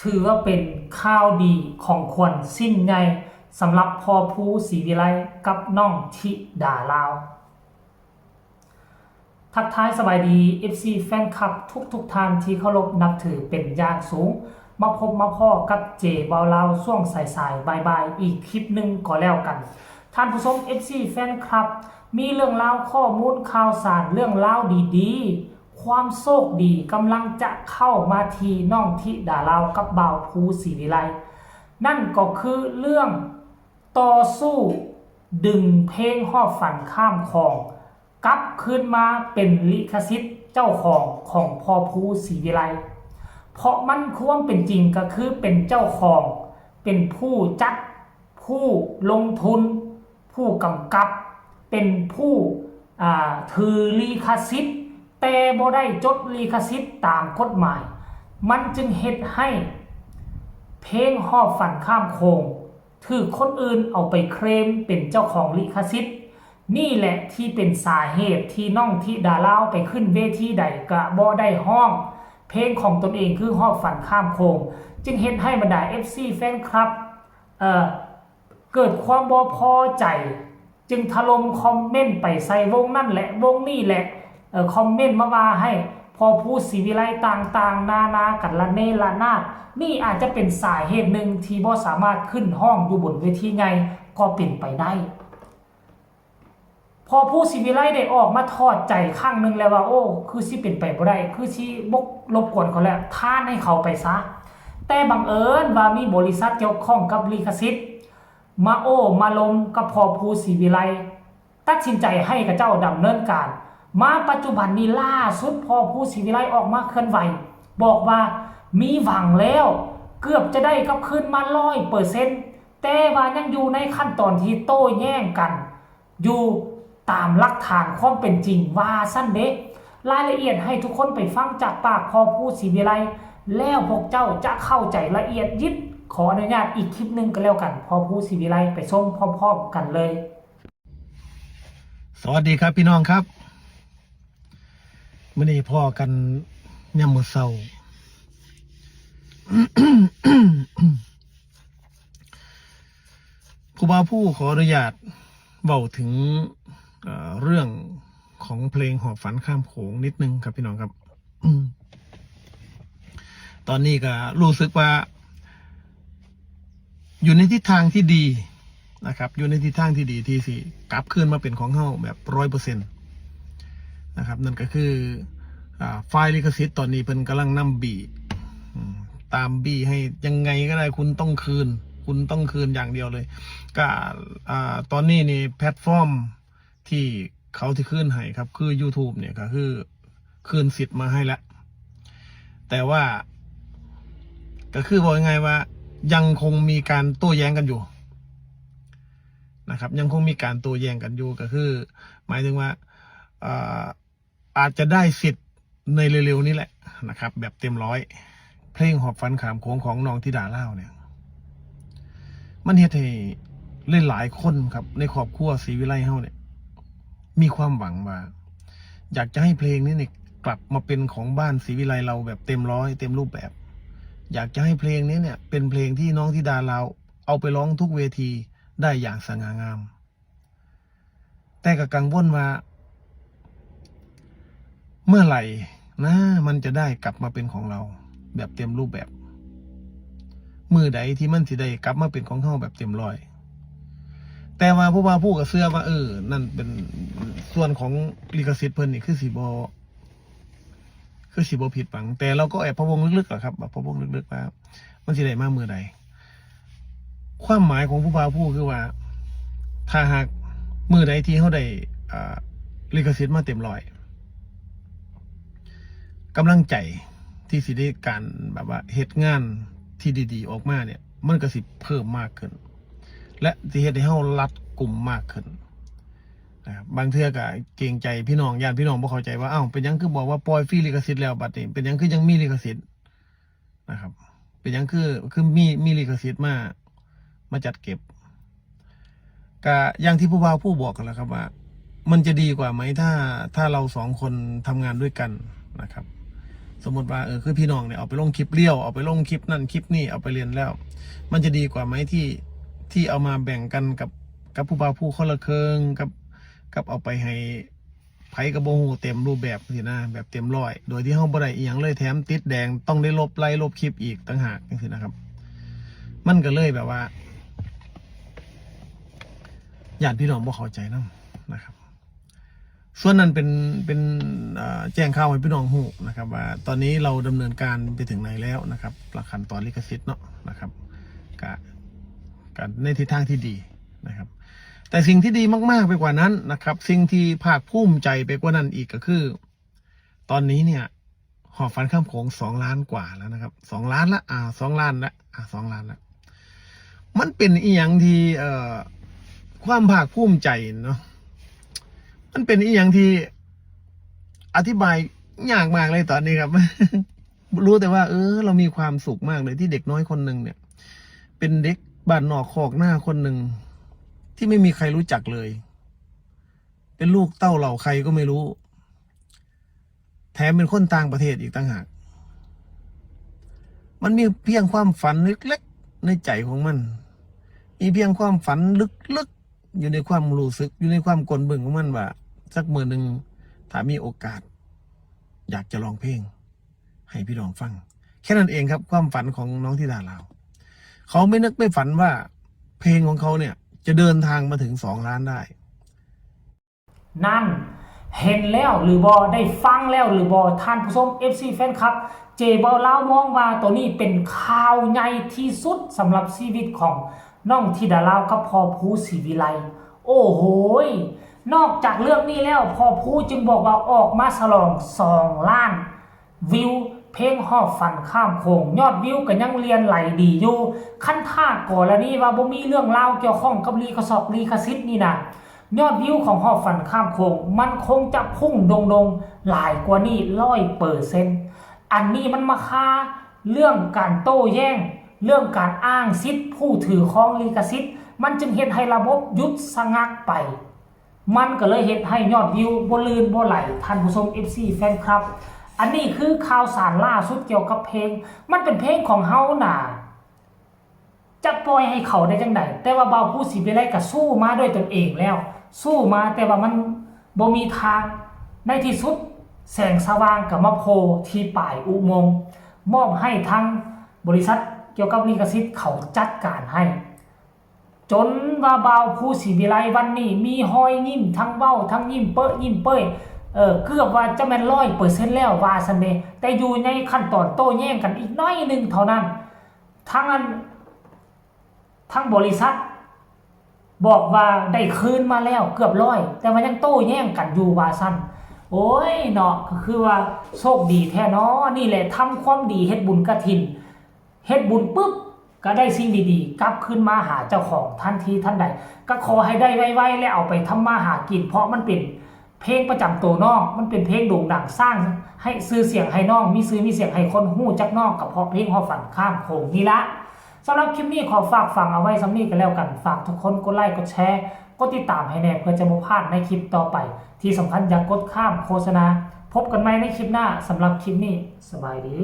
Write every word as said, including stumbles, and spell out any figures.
ถือว่าเป็นข่าวดีของขวัญชิ้นใหญ่สำหรับพ่อภูศรีวิไลกับน้องธิดาลาว ทักทายสบายดี เอฟซี แฟนคลับทุกๆท่านที่เคารพนับถือเป็นอย่างสูง มาพบมาพ้อกับเจเบาลาวช่วงสายๆบ่ายๆอีกคลิปหนึ่งก็แล้วกัน ท่านผู้ชม เอฟซี แฟนคลับ มีเรื่องราวข้อมูลข่าวสารเรื่องราวดีๆ ความโชคดีกำลังจะเข้ามาที่น้องธิดาลาวกับบ่าวภูศรีวิไล นั่นก็คือเรื่องต่อสู้ดึงเพลงฮอดฝันข้ามคลอง กลับคืนมาเป็นลิขสิทธิ์เจ้าของของพ่อภูศรีวิไล เพราะมันความเป็นจริงก็คือเป็นเจ้าของ เป็นผู้จัด ผู้ลงทุน ผู้กำกับ เป็นผู้ อ่า ถือลิขสิทธิ์ แต่บ่ได้จดลิขสิทธิ์ตามกฎหมาย มันจึงเฮ็ดให้เพลงฮอดฝันข้ามคลอง ถืกคนอื่นเอาไปเคลมเป็นเจ้าของลิขสิทธิ์ นี่แหละที่เป็นสาเหตุที่น้องธิดาลาวไปขึ้นเวทีใดกะบ่ได้ฮ้อง เพลงของตนเองคือฮอดฝันข้ามคลอง จึงเฮ็ดให้บรรดา เอฟซี แฟนคลับ เอ่อ เกิดความบ่พอใจ จึงถล่มคอมเมนต์ไปใส่วงนั่นแหละวงนี่แหละ เอ่อ คอมเมนต์มาว่าให้พ่อภูศรีวิไลต่างๆนานากันละเนระนาด นี่อาจจะเป็นสาเหตุหนึ่งที่บ่สามารถขึ้นฮ้องอยู่บนเวทีใหญ่ก็เป็นไปได้ พ่อภูศรีวิไลได้ออกมาถอดใจครั้งหนึ่งแล้วว่า โอ้ คือสิเป็นไปบ่ได้ คือสิบ่รบกวนเขาแล้ว ทานให้เขาไปซะ แต่บังเอิญว่ามีบริษัทเกี่ยวข้องกับลิขสิทธิ์ มาโอ้มาลมกับพ่อภูศรีวิไล ตัดสินใจให้เขาเจ้าดำเนินการ มาปัจจุบันนี้ล่าสุดพ่อภูศรีวิไลออกมาเคลื่อนไหว บอกว่ามีหวังแล้ว เกือบจะได้กลับคืนมาร้อยเปอร์เซ็นต์ แต่ว่ายังอยู่ในขั้นตอนที่โต้แย้งกัน อยู่ตามหลักฐานความเป็นจริงว่าซั่นเด้ รายละเอียดให้ทุกคนไปฟังจากปากพ่อภูศรีวิไล แล้วพวกเจ้าจะเข้าใจละเอียดยิบ ขออนุญาตอีกคลิปหนึ่งก็แล้วกัน พ่อภูศรีวิไล ไปชมพร้อมๆกันเลย สวัสดีครับพี่น้องครับ มื้อนี้พ้อกันยามมื้อเช้า ครูบาผู้ขออนุญาตเว้าถึง เอ่อ เรื่องของเพลงฮอดฝันข้ามโขงนิดนึงครับพี่น้องครับ ตอนนี้ก็รู้สึกว่า อยู่ในทิศทางที่ดีนะครับ อยู่ในทิศทางที่ดีที่สิกลับคืนมาเป็นของเฮาแบบร้อยเปอร์เซ็นต์นะครับ นั่นก็คือ อ่า ฝ่ายลิขสิทธิ์ตอนนี้เพิ่นกำลังนำบีบ อืม ตามบีบให้ยังไงก็ได้คุณต้องคืน คุณต้องคืนอย่างเดียวเลย ก็ อ่า ตอนนี้นี่แพลตฟอร์มที่เขาที่คืนให้ครับ คือ YouTube เนี่ยก็คือคืนสิทธิ์มาให้แล้ว แต่ว่า ก็คือบอกง่ายๆว่ายังคงมีการโต้แย้งกันอยู่นะครับ ยังคงมีการโต้แย้งกันอยู่ก็คือ หมายถึงว่า เอ่อ อาจจะได้สิทธิ์ในเร็วๆนี้แหละนะครับ แบบเต็มร้อย เพลงฮอดฝันข้ามโขงของน้องธิดาลาวเนี่ย มันเฮ็ดให้หลายๆคนครับ ในครอบครัวศรีวิไลเฮาเนี่ย มีความหวังว่า อยากจะให้เพลงนี้เนี่ยกลับมาเป็นของบ้านศรีวิไลเราแบบเต็มร้อยเต็มรูปแบบ อยากจะให้เพลงนี้เนี่ยเป็นเพลงที่น้องธิดาลาวเอาไปร้องทุกเวทีได้อย่างสง่างาม แต่ก็กังวลว่า เมื่อไหร่นะมันจะได้กลับมาเป็นของเรา แบบเต็มรูปแบบ มื้อใดที่มันสิได้กลับมาเป็นของเฮาแบบเต็มร้อย แต่ว่าผู้ว่าผู้ก็เชื่อว่า เออ นั่นเป็นส่วนของลิขสิทธิ์เพิ่นนี่คือสิบ่ คือสิบ่ผิดหวัง แต่เราก็แอบพะวงลึกๆอะครับ แบบพะวงลึกๆว่า มันสิได้มามื้อใด ความหมายของผู้ว่าผู้คือว่า ถ้าหากมื้อใดที่เฮาได้ อ่า ลิขสิทธิ์มาเต็มร้อย กำลังใจที่สิได้การแบบว่าเฮ็ดงานที่ดีๆออกมาเนี่ย มันก็สิเพิ่มมากขึ้น และสิเฮ็ดให้เฮารัดกุมมากขึ้นนะครับ บางเทื่อก็เกรงใจพี่น้อง ย่านพี่น้องบ่เข้าใจว่า อ้าว เป็นหยังคือบอกว่าปล่อยฟรีลิขสิทธิ์แล้ว บัดนี้เป็นหยังคือยังมีลิขสิทธิ์นะครับ เป็นหยังคือ คือมี มีลิขสิทธิ์มา มาจัดเก็บ ก็อย่างที่ผู้ว่าผู้บอกกันแหละครับว่า มันจะดีกว่าไหมถ้า ถ้าเราสองคนทำงานด้วยกันนะครับ สมมติว่าเออคือพี่น้องเนี่ยเอาไปลงคลิปเรียว เอาไปลงคลิปนั่นคลิปนี่ เอาไปเล่นแล้ว มันจะดีกว่าไหมที่ที่เอามาแบ่งกันกับกับผู้บ่าวผู้คนละเครื่องกับกับเอาไปให้ไผก็บ่ฮู้เต็มรูปแบบสินะ แบบเต็มร้อย โดยที่เฮาบ่ได้อีหยังเลย แถมติดแดงต้องได้ลบไล่ลบคลิปอีกต่างหากจังซี่นะครับ มันก็เลยแบบว่า ญาติพี่น้องบ่เข้าใจนำนะครับ ส่วนนั้นเป็นเป็นเอ่อแจ้งข่าวให้พี่น้องฮู้นะครับ ว่าตอนนี้เราดำเนินการไปถึงไหนแล้วนะครับ หลักขั้นตอนลิขสิทธิ์เนาะนะครับ กะกะในทิศทางที่ดีนะครับ แต่สิ่งที่ดีมากๆไปกว่านั้นนะครับ สิ่งที่ภาคภูมิใจไปกว่านั้นอีกก็คือ ตอนนี้เนี่ย หอบฝันข้ามโขงสองล้านกว่าแล้วนะครับ สองล้านละ อ่า สองล้านละ อ่า สองล้านละ มันเป็นอีหยังที่ เอ่อ ความภาคภูมิใจเนาะ มันเป็นอีหยังที่อธิบายยากมากเลยตอนนี้ครับ รู้แต่ว่า เออ เรามีความสุขมากเลยที่เด็กน้อยคนหนึ่งเนี่ย เป็นเด็กบ้านนอกคอกนาคนหนึ่ง ที่ไม่มีใครรู้จักเลย เป็นลูกเต้าเหล่าใครก็ไม่รู้ แถมเป็นคนต่างประเทศอีกต่างหาก มันมีเพียงความฝันเล็กๆในใจของมัน มีเพียงความฝันลึกๆอยู่ในความรู้สึก อยู่ในความก้นบึ้งของมันว่า สักมื้อหนึ่งถ้ามีโอกาส อยากจะร้องเพลง ให้พี่น้องฟัง แค่นั้นเองครับ ความฝันของน้องธิดาลาว เขาไม่นึกไม่ฝันว่าเพลงของเขาเนี่ย จะเดินทางมาถึงสองล้านได้ นั่น เห็นแล้วหรือบ่ ได้ฟังแล้วหรือบ่ ท่านผู้ชม เอฟซี แฟนคลับ เจเบาลาวมองว่าตัวนี้เป็นข่าวใหญ่ที่สุดสำหรับชีวิตของน้องธิดาลาวกับพ่อภูศรีวิไล โอ้โหย นอกจากเรื่องนี้แล้ว พ่อภูจึงบอกว่าออกมาฉลองสองล้านวิวเพลงหอบฝันข้ามโขง ยอดวิวก็ยังเรียนไหลดีอยู่ คันถ้ากรณีว่าบ่มีเรื่องราวเกี่ยวข้องกับลิขซอกลิขสิทธิ์นี่นะ ยอดวิวของหอบฝันข้ามโขง มันคงจะพุ่งโด่งๆหลายกว่านี้ร้อยเปอร์เซ็นต์ อันนี้มันมาคาเรื่องการโต้แย้ง เรื่องการอ้างสิทธิ์ผู้ถือครองลิขสิทธิ์ มันจึงเฮ็ดให้ระบบหยุดชะงักไป มันก็เลยเฮ็ดให้ยอดวิวบ่ลื่นบ่ไหล ท่านผู้ชม เอฟซี แฟนคลับ อันนี้คือข่าวสารล่าสุดเกี่ยวกับเพลง มันเป็นเพลงของเฮาน่ะ จะปล่อยให้เขาได้จังใด แต่ว่าบ่าวภูศรีวิไลก็สู้มาด้วยตนเองแล้ว สู้มาแต่ว่ามันบ่มีทาง ในที่สุดแสงสว่างก็มาโผล่ที่ปลายอุโมงค์ มอบให้ทางบริษัทเกี่ยวกับลิขสิทธิ์เขาจัดการให้ จนว่าบ่าวภูศรีวิไลวันนี้มีฮอยยิ้ม ทั้งเว้าทั้งยิ้มเป๊ะยิ้มเป้ย เออ เกือบว่าจะแม่นร้อยเปอร์เซ็นต์แล้วว่าซั่นเด้ แต่อยู่ในขั้นตอนโต้แย้งกันอีกน้อยหนึ่งเท่านั้น ทั้งอัน ทั้งบริษัท บอกว่าได้คืนมาแล้วเกือบร้อย แต่ว่ายังโต้แย้งกันอยู่ว่าซั่น โอ้ยเนาะ ก็คือว่าโชคดีแท้เนาะ นี่แหละทำความดีเฮ็ดบุญกฐิน เฮ็ดบุญปุ๊บ ก็ได้สิ่งดีๆ กลับคืนมาหาเจ้าของทันทีทันใด ก็ขอให้ได้ไวๆ และเอาไปทำมาหากิน เพราะมันเป็นเพลงประจำตัวน้อง มันเป็นเพลงโด่งดัง สร้างให้ชื่อเสียงให้น้อง มีชื่อมีเสียงให้คนฮู้จักน้อง ก็เพราะเพลงหอบฝันข้ามโขงนี่ละ สำหรับคลิปนี้ขอฝากฝังเอาไว้ส่ำนี้ก็แล้วกัน ฝากทุกคนกดไลค์กดแชร์ กดติดตามให้แน่เพื่อจะบ่พลาดในคลิปต่อไป ที่สำคัญอย่ากดข้ามโฆษณา พบกันใหม่ในคลิปหน้า สำหรับคลิปนี้ สบายดี